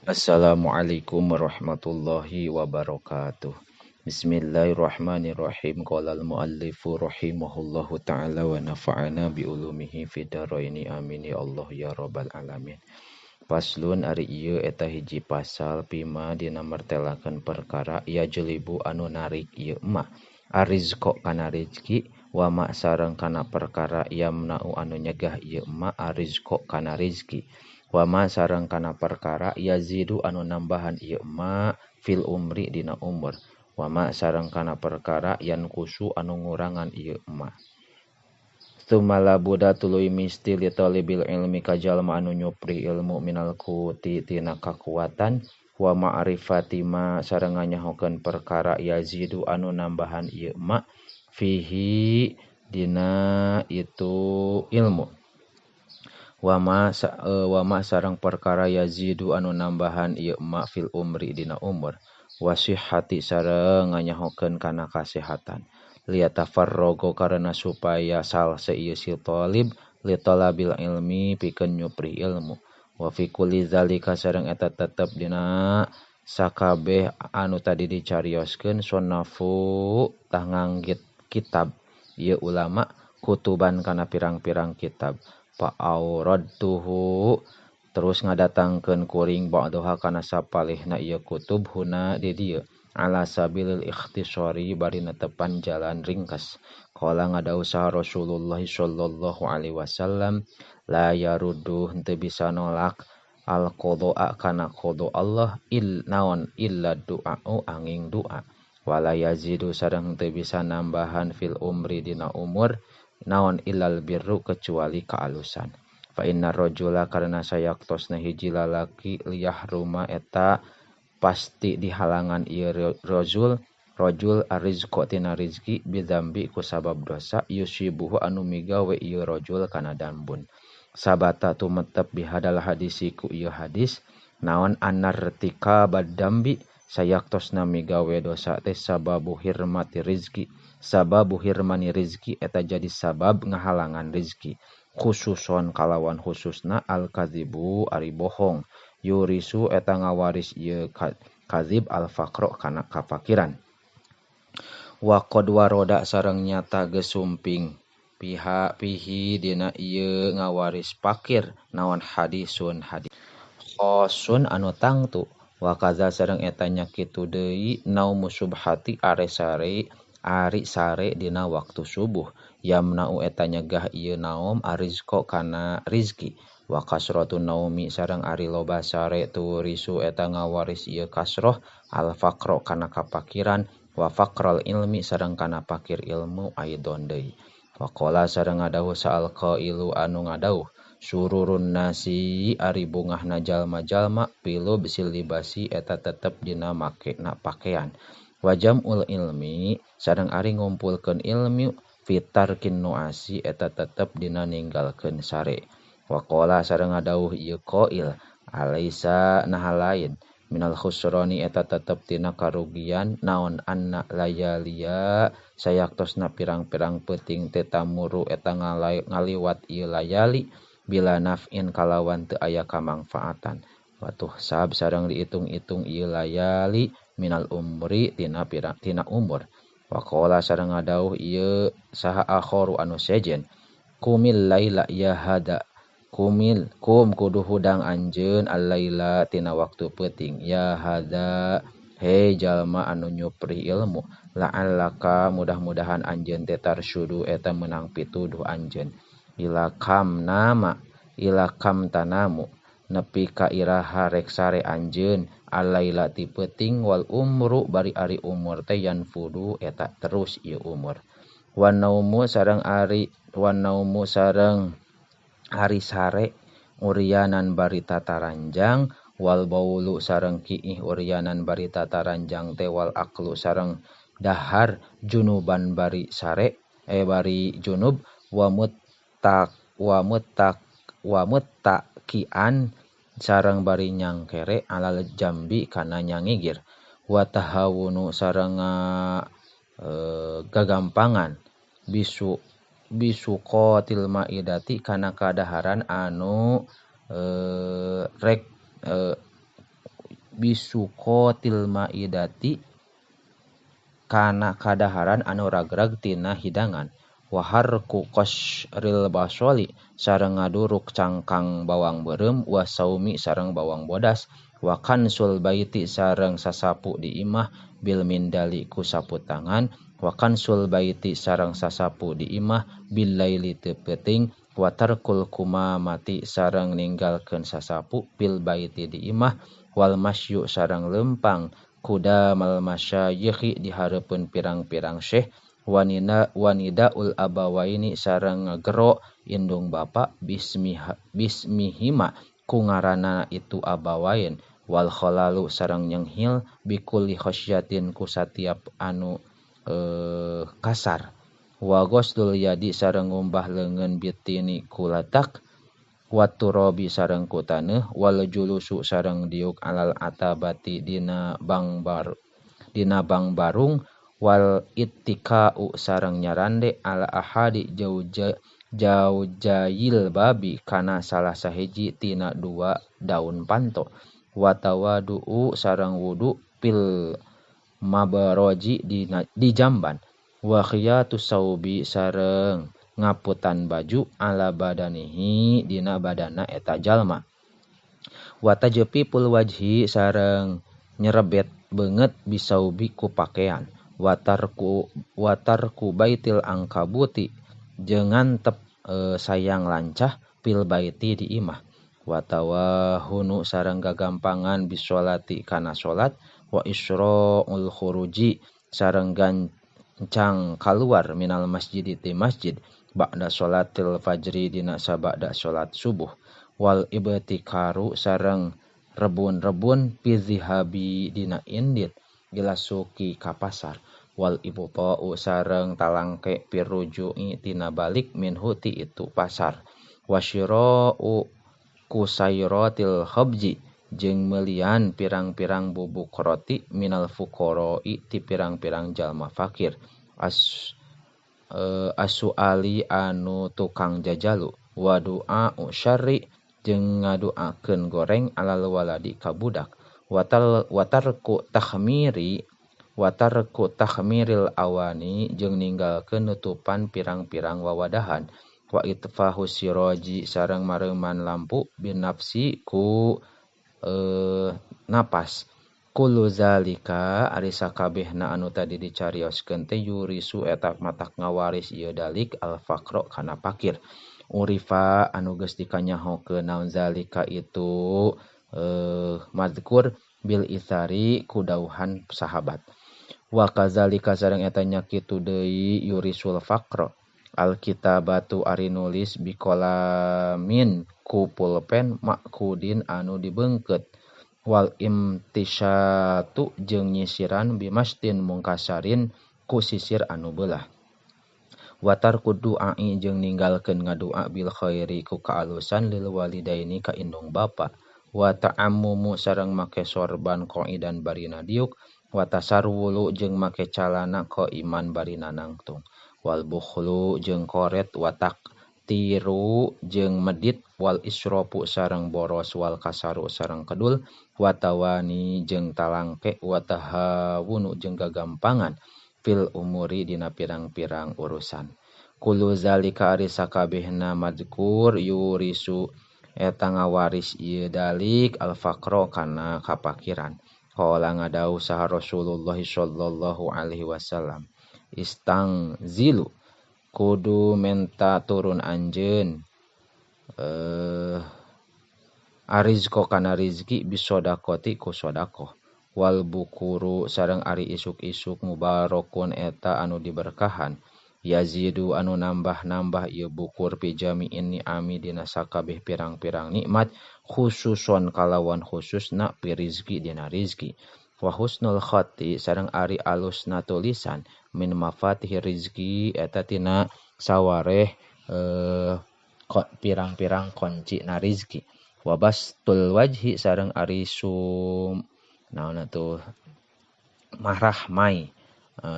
Assalamualaikum warahmatullahi wabarakatuh. Bismillahirrahmanirrahim. Qala al-muallifu rahimahullahu ta'ala wa nafa'ana bi ulumihi fid dharaini amin ya Allah ya rabbal alamin. Faslun ari ieu eta hiji pasal pima dina mertelakeun perkara yajlibu anu narik ieu ma arizqo kana rizki wa ma sareng kana perkara yamna'u anu nyegah ieu ma arizqo kana rizki wa ma sareng kana perkara yazidu anu nambahan ieu ma fil umri dina umur wa ma sareng kana perkara yankusu anu ngurangan ieu ma. Tsumma labuda tuluy misti li talibil ilmi ka jalma anu nyupri ilmu minal quwwati tina kakuatan wa ma'rifati ma sareng nganyahokeun perkara yazidu anu nambahan ieu ma fihi dina itu ilmu wa ma sareng perkara yazidu anu nambahan ieu ma fil umri dina umur wa sihhati sareng nganyahokeun kana kasehatan liyatafarrogo karena supaya salse ieu si talib li talabil ilmi pikeun nyupri ilmu wa fi kulli zalika sareng eta tetep dina sakabeh anu tadi dicarioskeun sonafu tah nganggit kitab ieu ulama kutuban kana pirang-pirang kitab fa auradtuhu terus ngadatangkeun kuring ba'daha kana sapalihna ieu kutub huna di dieu ala sabilil ikhtisari bari netepan jalan ringkas. Qala ngadawuh saha Rasulullah sallallahu alaihi wasallam la yaruddu henteu bisa nolak al qada'a kana qada Allah il naon illa du'a'u angin doa wala yazidu sareng henteu bisa nambahan fil umri dina umur naon illal birru kecuali kaalusan. Fa inna rajula karena sayaktosna hiji lalaki liyahruma eta pasti dihalangan ieu rajul arrizqo tina rizki bidzambi ku sabab dosa yusibuhu anu migawe ieu rajul kana dambun. Sabata tumetep bihadal hadisi ku ieu hadis naon anartika badambi sayaktosna migawe dosa teh sababu hirmati rizki sababu hirmani rizki eta jadi sabab ngahalangan rizki khususon kalawan khususna al kadzibu ari bohong yurisu eta ngawaris ieu kadzib al faqra kana kafakiran wa qad waroda sareng nyata geus sumping piha pihi dina ieu ngawaris fakir naon hadisun hadis khosun anu tangtu wa kaza sareng eta nya kitu deui naumu subhati are sare ari sare dina waktu subuh yamna'u eta nyegah ieu naum arizqo kana rizki wa kasratu naumi sareng ari loba sare turisu eta ngawaris ieu kasroh al faqra kana kapakiran wa faqral ilmi sareng kana pakir ilmu aidon deui wa qala sareng ngadawuh saal qailu anu ngadawuh sururun nasi ari bungahna jalma-jalma pilu bisil libasi eta tetep dina makena pakean wajamul ilmi sareng ari ngumpulkeun ilmu fitarkin nuasi eta tetep dina ninggalkeun sare waqala sareng ngadawuh ieu qail alaisa naha lain minal khusrani eta tetep tina karugian naon anna layalia sayaktosna pirang-pirang peuting teh tamuru eta ngaliwat ieu layali bila naf'in kalawan teu aya kamangfaatan watuh sab sareng diitung-itung ieu layali minal umri tina pirang tina umur waqala sareng ngadawuh ieu saha akharu anu sejen kumil laila ya hada kumil kum kudu hudang anjeun allaila tina waktu peuting ya hada hei jalma anu nyupri ilmu la'allaka mudah-mudahan anjeun teh tarsyudu eta meunang pituduh anjeun ila kam nama ila kam tanamu nepi ka iraha rek sare anjeun allaila ti peuting wal umru bari ari umur teh yanfudu eta terus ieu umur wan naumu sareng ari wan naumu sareng ari sare urianan bari tataranjang wal baulu sareng kiih urianan bari tataranjang teh wal aklu sareng dahar junuban bari sare bari junub wa muttaq wa muttaq wa muttaqian sareng bari nyangkere alal jambi kana nyangigir wa tahawunu sareng gagampangan bisu bisuqatil maidati kana kadaharan anu rek Bisuqatil maidati kana kadaharan anu ragrag tina hidangan. Wa harku qasril basoli sareng ngaduruk cangkang bawang beureum wa saumi sareng bawang bodas wa kansul baiti sareng sasapu di imah bil mindali ku sapu tangan wa kansul baiti sareng sasapu di imah bil laili teu peuting wa tarkul kumamati sareng ninggalkeun sasapu bil baiti di imah wal masyu sareng leumpang kudamal masyayikhi di hareupeun pirang-pirang syekh wanidaul abawaini sareng ngagero indung bapa bismihima ku ngaranna itu abawain wal khalalu sareng nyenghil bikulli khasyatin ku satiap anu kasar wa ghuslul yadi sareng ngumbah leungeun bitini ku latak wa turabi sareng ku taneuh wal julusu sareng diuk alal atabati dina bang barung wal ittika'u sareng nyarande ala ahadi jaujayil babi kana salah sahiji tina dua daun panto wa tawadu'u sareng wudu pil mabaraji di jamban wa khiyatu saubi sareng ngaputan baju ala badanihi dina badana eta jalma wa tajpipul wajhi sareng nyerebet beungeut bisaubi ku pakean watarku baitil angkabuti jeung ngantep sayang lancah fil baiti di imah watawahunu sareng gagampangan bisolati kana salat wa isra'ul khuruji sareng gancang kaluar minal masjid ti masjid ba'da salatil fajri dina sabada salat subuh wal ibtikaru sareng rebun-rebun fi zihabi dina indit ilasuki ka pasar wal ibta'u sareng talangke piruju'i tina balik minhu ti itu pasar wasyira'u kusairatil khabji jeung meulian pirang-pirang bubuk roti minal fuqara'i ti pirang-pirang jalma fakir asuali anu tukang jajalu wa du'a'u syarri jeung ngaduakeun goreng alal waladi ka budak watarku takhmiril awani jeung ninggalkeun nutupan pirang-pirang wawadahan wa itfahu siraji sareng mareuman lampu binafsi ku napas kullu zalika ari sakabehna anu tadi dicarioskeun teh yurisu eta matak ngawaris ieu dalik al faqra kana pakir urifa anu geus dikanyahokeun naon zalika itu mazkur bil itsari ku dauhan sahabat wa kazalika sareng eta nya kitu deui yurisul faqra alkitabatu ari nulis bikolamin ku pulpen makudin anu dibeungkeut wal imtisyatu jeung nyisiran bimastin mungkasarin ku sisir anu beulah watarku du'ai jeung ninggalkeun ngadua bil khairi ku kaalusan lil walidaini ka indung bapa wa ta'ammumu sareng make sorban qaidan barina diuk wa tasarwulu jeung make calana qaiman barina nangtung wal bukhlu jeung koret watak tiru jeung medit wal israfu sareng boros wal kasaru sareng kedul watawani jeung talangke watahawunu jeung gagampangan fil umuri dina pirang-pirang urusan kullu zalika ari sakabehna mazkur yurisu eta ngawaris ieu dalik al faqra kana kapakiran qala ngadau saha Rasulullah sallallahu alaihi wasallam istangzilu kudu menta turun anjeun arizqo kana rizki bisodaqoti ku sodaqoh wal bukuru sareng ari isuk-isuk mubarakun eta anu diberkahan yazidu anu nambah-nambah ieu bukur fi jami'in ni'ami dina sakabeh pirang-pirang nikmat khususon kalawan khususna fi rizki dina rizki wa husnul khatti sareng ari alusna tulisan min mafatihir rizki eta tina sawareh pirang-pirang kunci na rizki wa bastul wajhi sareng ari sum naon atuh marahmai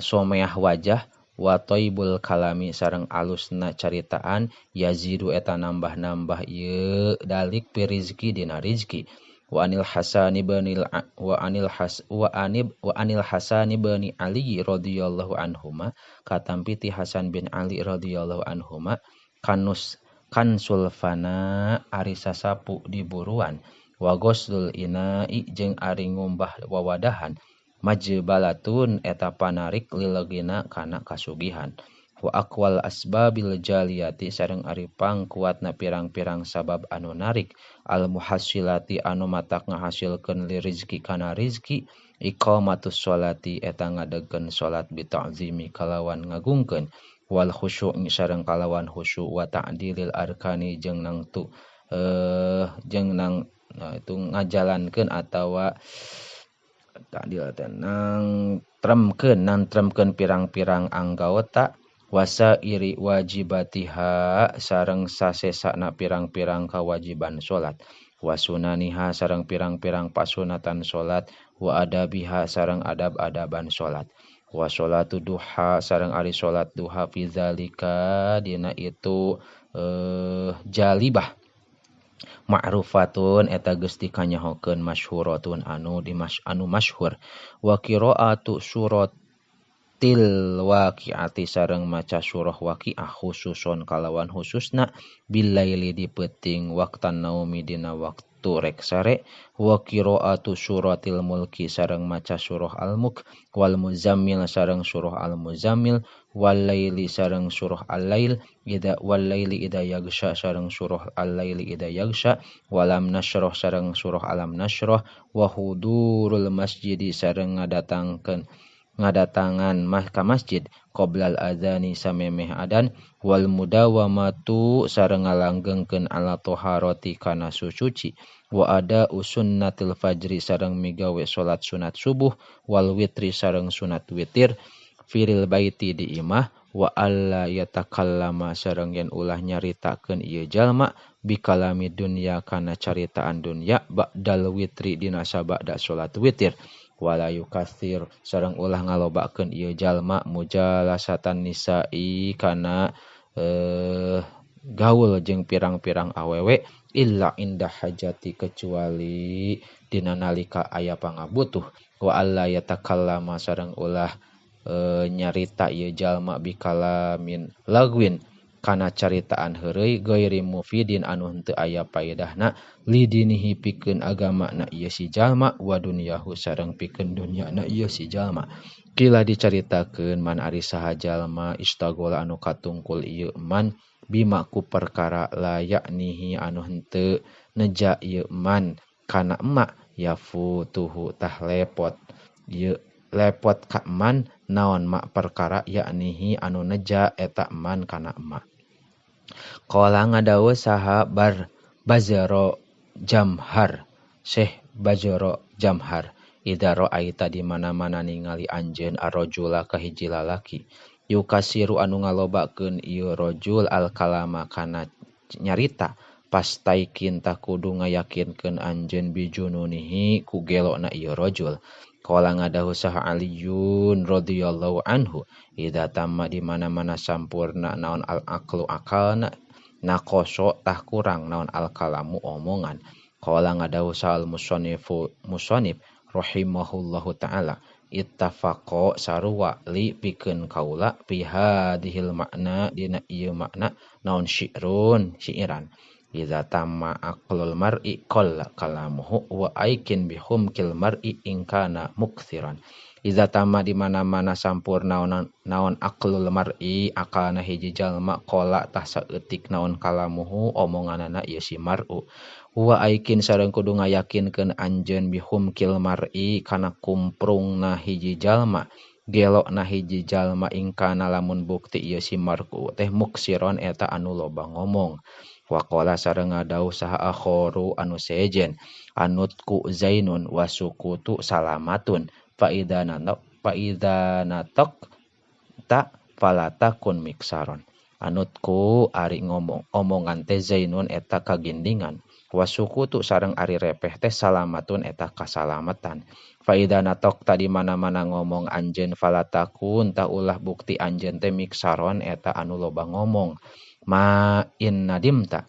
someah wajah wa thaibul kalami sareng alusna caritaan yazidu eta nambah-nambah ieu dalik fi rizki dina rizki Wa anil Hasan bin wa anil Has wa anib wa anil Hasan bin Ali radhiyallahu anhuma katampi ti Hasan bin Ali radhiyallahu anhuma kanus kansulfana ari sasapu di buruan wa ghuslul ina'i jeung ari ngumbah wawadahan majbalatun eta panarik lilegina kana kasugihan wa aqwal asbabil jaliyati sareng ari pangkuatna pirang-pirang sabab anu narik al muhassilati anu matak ngahasilkeun li rizki kana rizki iqamatus sholati eta ngadegkeun salat bi ta'zimi kalawan ngagungkeun wal khusyu' sareng kalawan khusyu' wa ta'dilil arkani jeung nangtu jeung nang nah itu ngajalankeun atawa ta'dil teh nang tremkeun pirang-pirang anggota wasa iri wajibatiha sareng sasesana pirang-pirang kewajiban salat wasunaniha sareng pirang-pirang pasunatan salat wa adabiha sareng adab-adaban salat wa sholatu duha sareng ari salat duha fi zalika dina itu jalibah ma'rufatun eta geus dikanyahokeun masyhuratun anu dimas anu masyhur wa qiraatu surat til waqi'ati sareng maca surah waqi'ah khususon kalawan khususna billaili di peuting waqtan naumi dina waktu rek sare wa qiraatu suratil mulki sareng maca surah al-mulk wal muzammil sareng surah al-muzammil wal laili sareng surah al-lail ida wal laili ida yaghsha sareng surah al-laili ida yaghsha walam nashrah sareng surah alam nashrah wa hudurul masjidi sareng ngadatangan ka masjid qoblal adzani samemeh adan wal mudawamatu sareng ngalanggengkeun ala taharati kana suci wa ada usunnatil fajri sareng migawe salat sunat subuh wal witri sareng sunat witir firil baiti di imah wa alla yatakallama sareng yen ulah nyaritakeun ieu jalma bikalami dunya kana caritaan dunya ba'dal witri dina sabada salat witir wala yukatsir sareng ulah ngalobakeun ieu jalma mujalasatan nisa'i kana gaul jeung pirang-pirang awewe illa indah hajati kecuali dina nalika aya pangabutuh wa alla yatakallama sareng ulah nyarita ieu jalma bikalamin lagwin kana caritaan heureuy ghairi mufidin anu henteu aya paedahna lidinihi pikeun agamana ieu si jalma wa dunyahu sareng pikeun dunyana ieu si jalma. Kila dicaritakeun man ari saha jalma istagola anu katungkul ieu man bima ku perkara layaknihi anu henteu neja ieu man kana emak yafutuhu tah lepot ieu lepot ka man naon mak perkara yaknihi anu neja eta man kana emak. Qala ngadawuh saha bar Bazaro Jamhar Syekh Bazaro Jamhar idza ra'aita di mana-mana ningali anjeun arrajula ka hiji lalaki yukasiru anu ngalobakeun ieu rajul al kalama kana nyarita pastaikin tah kudu ngayakinkeun anjeun bijununihi ku gelona ieu rajul. Qala ngadahu saha Aliyun radhiyallahu anhu idza tamma di mana-mana sampurna naon al aqlu akalna naqoso tah kurang naon al kalamu omongan. Qala ngadahu saha al musannif rahimahullahu taala ittafaqo sarua li pikeun kaula fi hadhil makna dina ieu makna naon syi'run syi'iran idza tamma aqlul mar'i qalla kalamuhu wa aikin bihumkil mar'i in kana muksiran. Idza tamma di mana-mana sampurna naon aqlul mar'i akalna hiji jalma qala tah saeutik naon kalamuhu omonganana ieu si mar'u wa aikin sareng kudu ngayakinkeun anjeun bihumkil mar'i kana kumprungna hiji jalma gelokna hiji jalma in kana lamun bukti ieu si mar'u teh muksiron eta anu loba ngomong. Waqala sareng ngadawuh saha akharu anu sejen anutku zainun wasukutu salamatun fa idza natak ta falatakun miksaron. Anutku ari ngomong omongan teh zainun eta kagindingan wasukutu sareng ari repeh teh salamatun eta kasalamatan. Fa idza natak ta di mana-mana ngomong anjeun falatakun ta ulah bukti anjeun teh miksaron eta anu loba ngomong. Ma in nadimta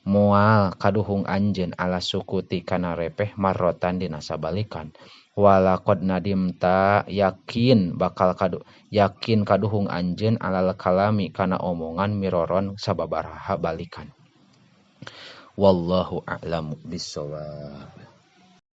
Moal kaduhung anjeun ala sukuti kana repeh marrotan dina sabalikan. Walaqad nadimta yakin bakal kadu yakin kaduhung anjeun alal kalami kana omongan miroron sababaraha balikan. Wallahu a'lamu bissawab.